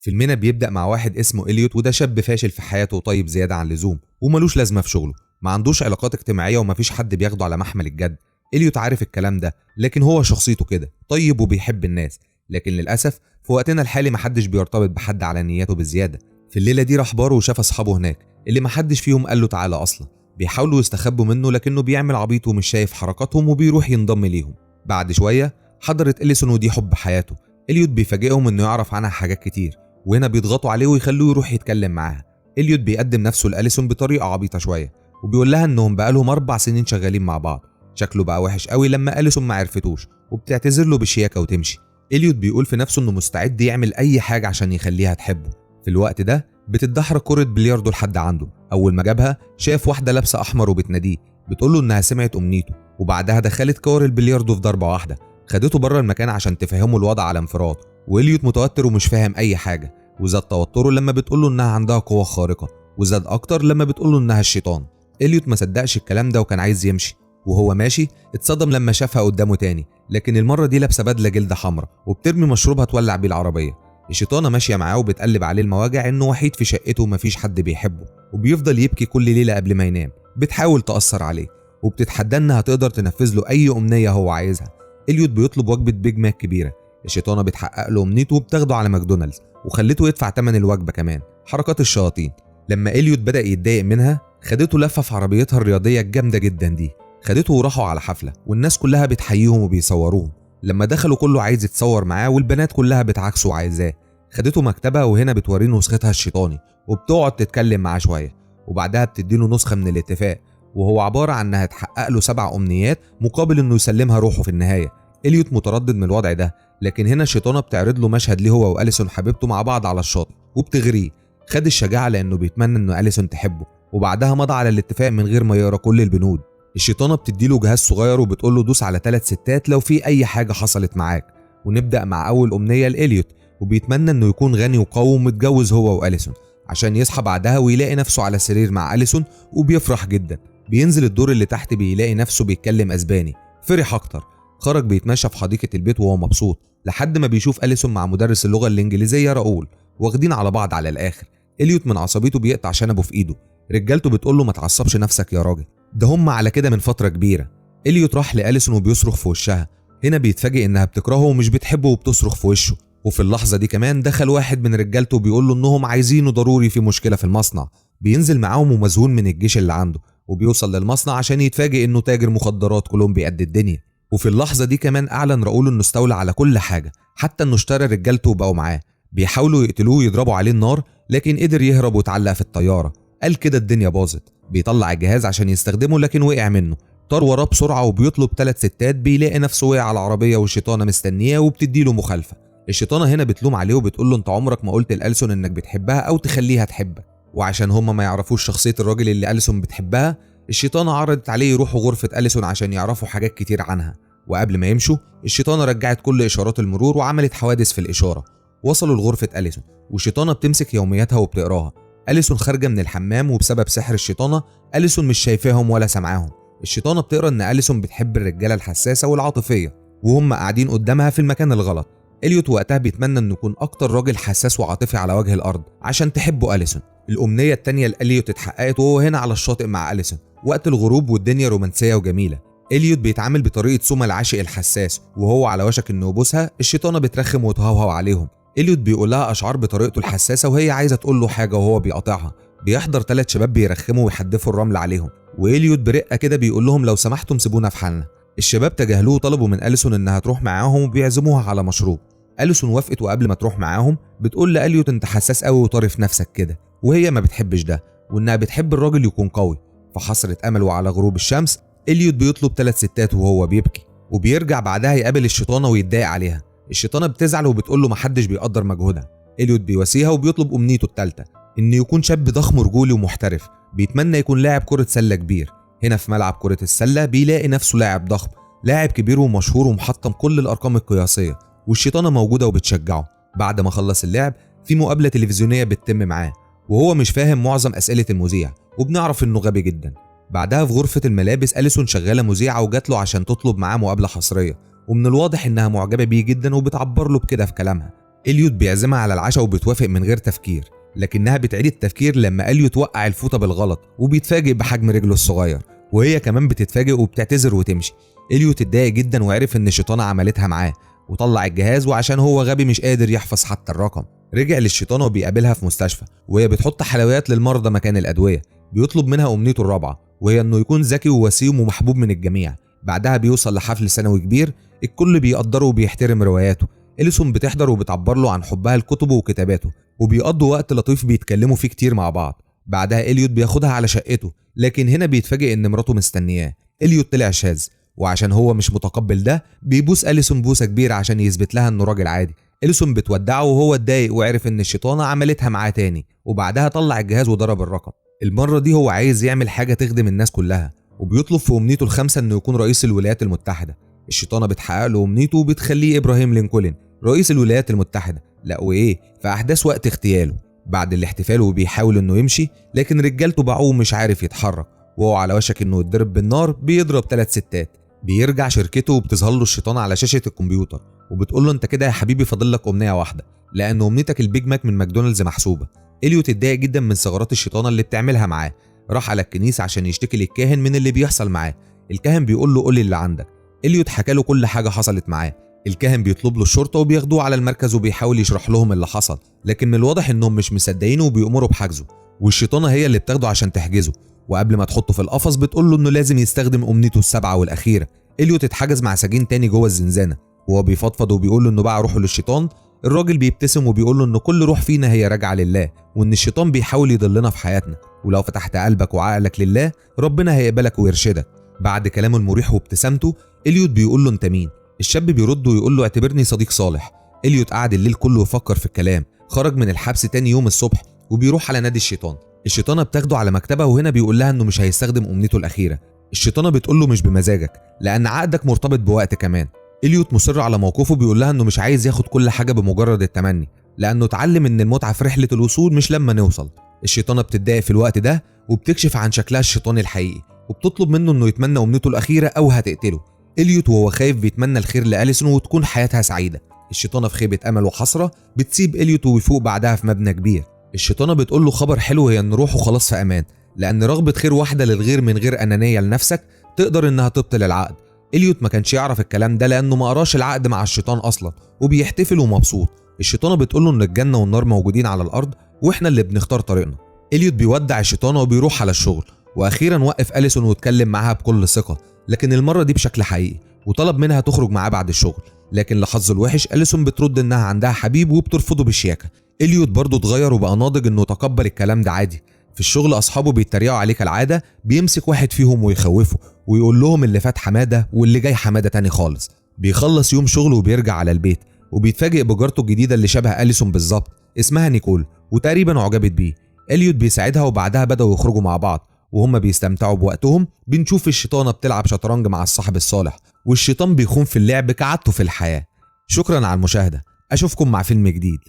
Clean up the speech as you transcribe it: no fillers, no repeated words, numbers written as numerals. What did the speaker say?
فيلمنا بيبدأ مع واحد اسمه إليوت، وده شاب فاشل في حياته وطيب زيادة عن اللزوم وملوش لازمة في شغله، ما عندوش علاقات اجتماعية ومفيش حد بياخده على محمل الجد. إليوت عارف الكلام ده، لكن هو شخصيته كده طيب وبيحب الناس، لكن للأسف في وقتنا الحالي محدش بيرتبط بحد على نياته بزيادة. في الليلة دي راح باره وشاف أصحابه هناك اللي محدش فيهم قال له تعالى أصلا، بيحاولوا يستخبوا منه لكنه بيعمل عبيط ومش شايف حركاتهم وبيروح ينضم ليهم. بعد شوية حضرت إليسون ودي حب حياته. إليوت بيفاجئهم إنه يعرف عنها حاجات كتير، وهنا بيضغطوا عليه ويخلوه يروح يتكلم معاها. إليوت بيقدم نفسه لأليسون بطريقة عبيطة شوية وبيقول لها إنهم بقالهم 4 سنين شغالين مع بعض. شكله بقى وحش قوي لما أليسون ما عرفتوش وبتعتذر له بشياكة وتمشي. إليوت بيقول في نفسه إنه مستعد يعمل أي حاجة عشان يخليها تحبه. في الوقت ده بتتدحرج كرة بلياردو لحد عنده. أول ما جابها شاف واحدة لابسة أحمر وبتناديه، بتقول له إنها سمعت أمنيته، وبعدها دخلت كور البلياردو في ضربة واحدة. خدته بره المكان عشان تفهمه الوضع على انفراد، وإليوت متوتر ومش فاهم أي حاجة، وزاد توتره لما بتقول له إنها عندها قوة خارقة، وزاد أكتر لما بتقول له إنها الشيطان. إليوت ما صدقش الكلام ده وكان عايز يمشي، وهو ماشي اتصدم لما شافها قدامه تاني، لكن المرة دي لابسة بدلة جلد حمراء وبترمي مشروبها تولع بيه العربية. الشيطانة ماشية معاه وبتقلب عليه المواجع إنه وحيد في شقته ومفيش حد بيحبه، وبيفضل يبكي كل ليلة قبل ما ينام. بتحاول تأثر عليه وبتتحدى إنها تقدر تنفذ له أي أمنية هو عايزها. إليوت بيطلب وجبة بيج ماك كبيرة، الشيطانة بتحقق له أمنيته وبتاخده على ماكدونالدز وخلته يدفع تمن الوجبة كمان. حركات الشياطين. لما إليوت بدأ يتضايق منها خدته لفة في عربيتها الرياضية الجامدة جدا دي، خدته وراحوا على حفلة والناس كلها بتحييهم وبيصوروهم. لما دخلوا كله عايز يتصور معاه والبنات كلها بتعاكسه وعايزاه. خدته مكتبها وهنا بتوريه نسختها الشيطاني وبتقعد تتكلم معاه شوية، وبعدها بتديله نسخة من الاتفاق، وهو عبارة عن انها تحقق له 7 أمنيات مقابل انه يسلمها روحه في النهاية. إليوت متردد من الوضع ده، لكن هنا الشيطانة بتعرض له مشهد ليه هو وأليسون حبيبته مع بعض على الشاطئ وبتغريه. خد الشجاعة لأنه بيتمنى إنه أليسون تحبه، وبعدها مضى على الاتفاق من غير ما يقرا كل البنود. الشيطانة بتديله جهاز صغير وبتقول له دوس على 3 ستات لو في أي حاجة حصلت معاك. ونبدأ مع أول أمنية لإليوت، وبيتمنى إنه يكون غني وقوي ومتجوز هو وأليسون عشان يصحى بعدها ويلاقي نفسه على سرير مع أليسون وبيفرح جدا. بينزل الدور اللي تحت بيلاقي نفسه بيتكلم أسباني، فرح أكتر. خرج بيتمشى في حديقة البيت وهو مبسوط لحد ما بيشوف أليسون مع مدرس اللغة الإنجليزية راؤول واخدين على بعض على الآخر. إليوت من عصبيته بيقطع شنبه في إيده. رجالته بتقول له ما تعصبش نفسك يا راجل، ده هم على كده من فترة كبيرة. إليوت راح لأليسون وبيصرخ في وشها. هنا بيتفاجئ إنها بتكرهه ومش بتحبه وبتصرخ في وشه. وفي اللحظة دي كمان دخل واحد من رجالته وبيقول له إنهم عايزينه ضروري في مشكلة في المصنع. بينزل معاهم ومذهول من الجيش اللي عنده، وبيوصل للمصنع عشان يتفاجئ إنه تاجر مخدرات كولومبي قد الدنيا. وفي اللحظة دي كمان أعلن راؤول إنه استولى على كل حاجة، حتى إنه اشترى رجالته وبقوا معاه. بيحاولوا يقتلوه ويضربوا عليه النار، لكن قدر يهرب واتعلق في الطيارة. قال كده الدنيا باظت. بيطلع الجهاز عشان يستخدمه لكن وقع منه. طار وراه بسرعة وبيطلب 3 ستات. بيلاقي نفسه وقع على العربية والشيطانة مستنياه وبتديله مخالفة. الشيطانة هنا بتلوم عليه وبتقول له انت عمرك ما قلت لأليسون انك بتحبها او تخليها تحبك. وعشان هما ما يعرفوش شخصية الراجل اللي أليسون بتحبها، الشيطانة عرضت عليه يروحوا غرفة أليسون عشان يعرفوا حاجات كتير عنها. وقبل ما يمشوا الشيطانة رجعت كل إشارات المرور وعملت حوادث في الإشارة. وصلوا لغرفة أليسون والشيطانة بتمسك يومياتها وبتقراها. أليسون خارجة من الحمام وبسبب سحر الشيطانة أليسون مش شايفاهم ولا سامعاهم. الشيطانة بتقرا إن أليسون بتحب الرجالة الحساسة والعاطفية وهم قاعدين قدامها في المكان الغلط. إليوت وقتها بيتمنى إنه يكون أكتر راجل حساس وعاطفي على وجه الأرض عشان تحبه أليسون. الأمنية التانية لإليوت اتحققت وهو هنا على الشاطئ مع أليسون وقت الغروب والدنيا رومانسية وجميلة. إليوت بيتعامل بطريقة سوما العاشق الحساس وهو على وشك إنه يبوسها. الشيطانة بترخم وتهوهو عليهم. إليوت بيقول لها أشعار بطريقته الحساسة وهي عايزة تقول له حاجة وهو بيقاطعها. بيحضر 3 شباب بيرخموا ويحدفوا الرمل عليهم، وإليوت برقة كده بيقول لهم لو سمحتم سيبونا في حالنا. الشباب تجاهلوه وطلبوا من أليسون إنها تروح معاهم وبيعزموها على مشروب. أليسون وافقت، وقبل ما تروح معاهم بتقول لإليوت أنت حساس قوي وطارف نفسك كده، وهي ما بتحبش ده وإنها بتحب الراجل يكون قوي. فحصرت أمله على غروب الشمس. إليوت بيطلب 3 ستات وهو بيبكي، وبيرجع بعدها يقابل الشيطانة ويتضايق عليها. الشيطانة بتزعل وبتقول له محدش بيقدر مجهودها. إليوت بيواسيها وبيطلب أمنيته الثالثة إنه يكون شاب ضخم رجولي ومحترف، بيتمنى يكون لاعب كرة سلة كبير. هنا في ملعب كرة السلة بيلاقي نفسه لاعب ضخم، لاعب كبير ومشهور ومحطم كل الأرقام القياسية، والشيطانة موجودة وبتشجعه. بعد ما خلص اللعب في مقابلة تلفزيونية بتتم معاه وهو مش فاهم معظم أسئلة المذيع، وبنعرف إنه غبي جدا. بعدها في غرفة الملابس أليسون شغالة مذيعة وجات له عشان تطلب معاه مقابلة حصرية، ومن الواضح إنها معجبة بيه جدا وبتعبر له بكده في كلامها. إليوت بيعزمها على العشاء وبتوافق من غير تفكير، لكنها بتعيد التفكير لما إليوت وقع الفوطة بالغلط وبيتفاجئ بحجم رجله الصغير، وهي كمان بتتفاجئ وبتعتذر وتمشي. إليوت اتضايق جدا وعرف إن الشيطانة عملتها معاه وطلع الجهاز، وعشان هو غبي مش قادر يحفظ حتى الرقم. رجع للشيطانة وبيقابلها في مستشفى وهي بتحط حلويات للمرضى مكان الأدوية. بيطلب منها أمنيته الرابعة وهي إنه يكون ذكي ووسيم ومحبوب من الجميع. بعدها بيوصل لحفل سنوي كبير الكل بيقدره وبيحترم رواياته. إليسون بتحضر وبتعبر له عن حبها لكتبه وكتاباته، وبيقضوا وقت لطيف بيتكلموا فيه كتير مع بعض. بعدها إليوت بياخدها على شقته، لكن هنا بيتفاجئ إن مراته مستنياه. إليوت طلع شاذ، وعشان هو مش متقبل ده بيبوس أليسون بوسة كبيرة عشان يثبت لها إنه راجل عادي. إليسون بتودعه وهو اتضايق وعرف إن الشيطانة عملتها معاه تاني، وبعدها طلع الجهاز وضرب الرقم. المرة دي هو عايز يعمل حاجة تخدم الناس كلها، وبيطلب في أمنيته الخامسة إنه يكون رئيس الولايات المتحدة. الشيطانة بتحقق له أمنيته وبتخليه إبراهيم لينكولن رئيس الولايات المتحدة. لا وإيه، في أحداث وقت اغتياله. بعد الاحتفال وبيحاول إنه يمشي، لكن رجالته باعوه ومش عارف يتحرك، وهو على وشك إنه يتضرب بالنار بيضرب 3 ستات. بيرجع شركته وبتظهر له الشيطانة على شاشة الكمبيوتر وبتقول له أنت كده يا حبيبي فاضل لك أمنية واحدة، لأن أمنيتك البيج ماك من ماكدونالدز محسوبة. إليوت اتضايق جدا من ثغرات الشيطانة اللي بتعملها معاه. راح على الكنيسة عشان يشتكي للكاهن من اللي بيحصل معاه. الكاهن بيقول له قول اللي عندك. إليوت حكى له كل حاجة حصلت معاه. الكاهن بيطلب له الشرطة وبياخدوه على المركز وبيحاول يشرح لهم اللي حصل، لكن من الواضح انهم مش مصدقينه وبيأمروا بحجزه، والشيطانة هي اللي بتاخده عشان تحجزه. وقبل ما تحطه في القفص بتقول له انه لازم يستخدم امنيته السبعة والأخيرة. إليوت اتحجز مع سجين تاني جوه الزنزانة، وهو بيفضفض وبيقول له انه باع روحه للشيطان. الراجل بيبتسم وبيقول له ان كل روح فينا هي راجعة لله، وان الشيطان بيحاول يضلنا في حياتنا، ولو فتحت قلبك وعقلك لله ربنا هيقبلك ويرشدك. بعد كلامه المريح وابتسامته إليوت بيقول له انت مين؟ الشاب بيرد ويقول له اعتبرني صديق صالح. إليوت قعد الليل كله يفكر في الكلام. خرج من الحبس تاني يوم الصبح وبيروح على نادي الشيطان. الشيطانة بتاخده على مكتبها، وهنا بيقول لها انه مش هيستخدم امنيته الأخيرة. الشيطانة بتقول له مش بمزاجك لأن عقدك مرتبط بوقت كمان. إليوت مصر على موقفه، بيقول لها انه مش عايز ياخد كل حاجة بمجرد التمني، لأنه اتعلم ان المتعة في رحلة الوصول مش لما نوصل. الشيطانة بتتضايق في الوقت ده وبتكشف عن شكلها الشيطاني الحقيقي، وبتطلب منه انه يتمنى امنيته الأخيرة أو هتقتله. إليوت وهو خايف بيتمنى الخير لأليسون وتكون حياتها سعيدة. الشيطانة في خيبة أمل وحسرة بتسيب إليوت ويفوق بعدها في مبنى كبير. الشيطانة بتقول له خبر حلو، هي إن روحه خلاص في أمان، لأن رغبة خير واحدة للغير من غير أنانية لنفسك تقدر إنها تبطل العقد. إليوت ما كانش يعرف الكلام ده لأنه ما قراش العقد مع الشيطان أصلا، وبيحتفل ومبسوط. الشيطانة بتقول له إن الجنة والنار موجودين على الأرض وإحنا اللي بنختار طريقنا. إليوت بيودع الشيطانة وبيروح على الشغل، وأخيرا وقف أليسون واتكلم معاها بكل ثقة، لكن المرة دي بشكل حقيقي، وطلب منها تخرج معاه بعد الشغل. لكن لحظه الوحش أليسون بترد إنها عندها حبيب وبترفضه بشياكة. إليوت برضه اتغير وبقى ناضج إنه تقبل الكلام ده عادي. في الشغل أصحابه بيتريقوا عليه كالعادة، بيمسك واحد فيهم ويخوفه ويقول لهم اللي فات حمادة واللي جاي حمادة تاني خالص. بيخلص يوم شغله وبيرجع على البيت، وبيتفاجئ بجارته الجديدة اللي شبه أليسون بالظبط، اسمها نيكول، وتقريبا عجبت بيه. إليوت بيساعدها وبعدها بدأوا يخرجوا مع بعض، وهم بيستمتعوا بوقتهم. بنشوف الشيطانة بتلعب شطرنج مع الصاحب الصالح، والشيطان بيخون في اللعب كعادته في الحياة. شكرا على المشاهدة، أشوفكم مع فيلم جديد.